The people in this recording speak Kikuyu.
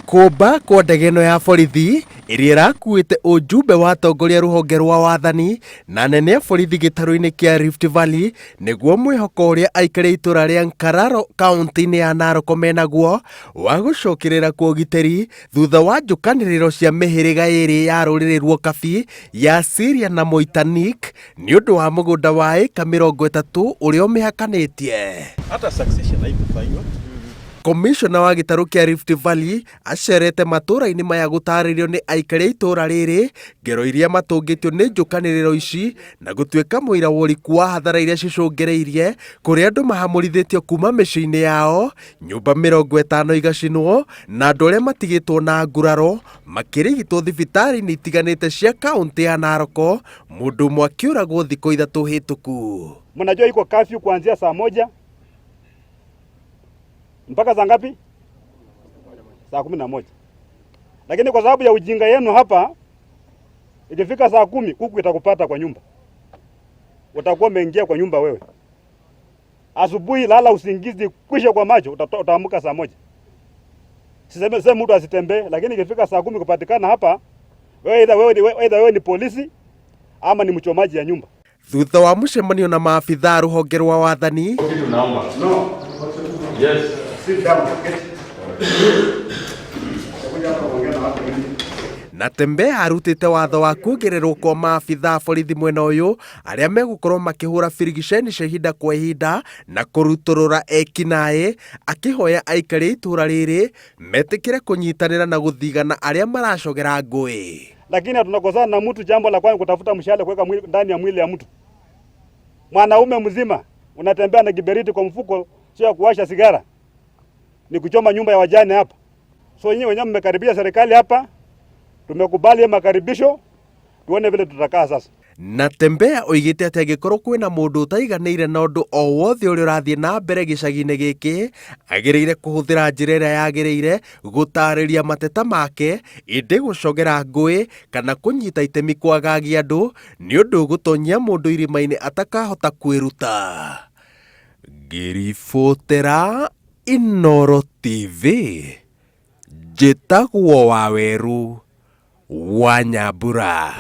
Kũmba kwa ndege ĩno ya borithi ĩrĩa ĩrakuĩte ũjumbe wa atongoria rũhonge rwa wathani na anene a borithi gĩtarũ-inĩ kĩa Rift Valley nĩguo mwĩhoko ũrĩa aikari a itũra rĩa Nkararo kaũntĩ-inĩ ya Narok menaguo wa gũcokerera kwa ũgitĩri thutha wa njũkanĩrĩro cia mĩhĩrĩga ĩrĩ ya rũrĩrĩ Rwokabi ya Syria na Moitanik nĩ ũndũ wa mũgũnda wa ĩka 30 ũrĩa ũmĩhakanĩtie. Hata succession haikufanywa. Komishona wa gĩtarũ kĩa Rift Valley acerete matũũra-inĩ maya gũtarĩrio nĩ aikari a itũũra rĩrĩ ngero iria matũngĩtio nĩ njũkanĩrĩro ici na gũtuĩka mũira wa ũriku wa hathara iria cicũngĩrĩirie kũrĩa andũ mahamũrithĩtio kuma mĩciĩ-inĩ yao, nyũmba 50 igacinwo na andũ arĩa matigĩtwo na nguraro makĩrigitwo thibitarĩ-inĩ itiganĩte cia kaũntĩ ya Narok, mũndũ ũmwe akĩũragwo thikũ 3 hĩtũku. Mnajua iko curfew kuanzia saa 1 mpaka saa ngapi? Saa 11. Lakini kwa sababu ya ujinga yenu hapa, ikifika saa 10 kuku itakupata kwa nyumba. Utakuwa umeingia kwa nyumba wewe. Asubuhi lala usingizi kwisha kwa macho, utaamka saa 1. Siseme sema mtu asitembee, lakini ikifika saa 10 kupatikana hapa, wewe either wewe ni polisi ama ni mchomaji ya nyumba. Thutha wa mũcemanio na maabithaa a rũhonge rwa wathani, No. Yes. Sit down. Natembeya arutĩte watho wa kuongererwo kwa maabithaa a borithi mwena ũyũ arĩa megũkorwo makĩhũra birigiceni cia ihinda kwa ihinda na kũrutũrũra ekinaĩ, akĩhoya aikari a itũũra rĩrĩ metĩkĩre kũnyitanĩra na gũthigana arĩa maracogera ngũĩ. Lakini hatunakosana na mtu, jambo la kwanza kutafuta mshale kuweka ndani ya mwili ya mtu. Mwanaume mzima unatembea na kiberiti kwa mfuko, sio ya kuwasha sigara, ni kuchoma nyumba ya wajane hapa. So nyinyi wenyewe mmekaribisha serikali hapa, tumekubali makaribisho, tuone vile tutakaa sasa. Natembeya oigĩte atĩ angĩkorwo kwĩna mũndũ ũtaiganĩire na ũndũ o wothe ũrĩa ũrathiĩ na mbere gĩcagi-inĩ gĩkĩ, agĩrĩire kũhũthĩra njĩra ĩrĩa yagĩrĩire gũtarĩria mateta make, ĩndĩ gũcogera ngũĩ kana kũnyita itemi kwagagia andũ nĩ ũndũ ũgũtonyia mũndũ irima-inĩ atakahota kwĩruta. Ngĩribotera Inooro TV, njĩtagwo Waweru wa Nyambura.